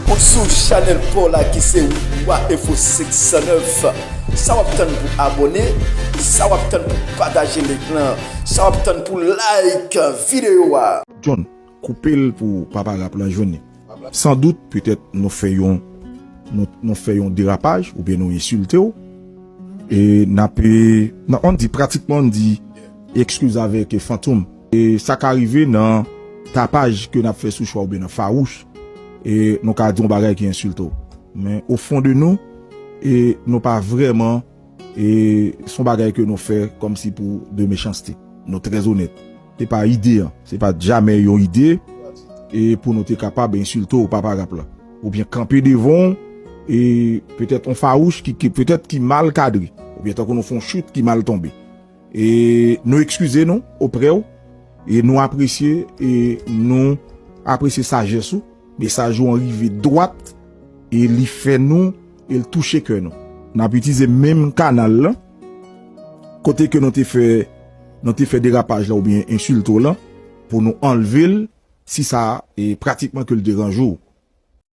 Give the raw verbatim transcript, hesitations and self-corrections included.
Ou sou chanèl pa w la ki se Wa Enfo senk san nèf. Sa w ap tann pou abòne? Sa w ap tann pou pataje link lan? Sa w ap tann pou like videyo a? John, koupe l pou papa rap lan jwenn li. San dout, petèt nou fè yon nou, nou fè yon derapaj oubyen nou ensilte w. E n ap, e, nan, ann di, pratikman, ann di, eskiz avèk, e, Fantom. E sa ka rive nan tapaj ke n ap fè sou chwa oubyen nan fawouch. E nou ka di yon bagay ki ensilte w. Men o fon de nou, e nou pa vrèman, e se yon bagay ke nou fè kòmsi pou de mechanste. Nou trè onèt. Se pa ide an. Se pa jamè yon ide, e pou nou te kapab ensilte w, papa rap la. Oubyen kanpe devan w, e petèt yon fawouch ki, ki petèt ki mal kadre. Oubyen tankou nou fè yon chout ki mal tonbe. E nou eskize nou oprè w, e nou apresye, e nou apresye sajès ou. Mesaj ou an rive dwat, e li fè nou, e l touche kè nou. N ap itilize menm kanal lan, kote ke nou te fè, nou te fè derapaj la oubyen ensilte w lan, pou nou anlve l, si sa, e pratikman ke l deranje w.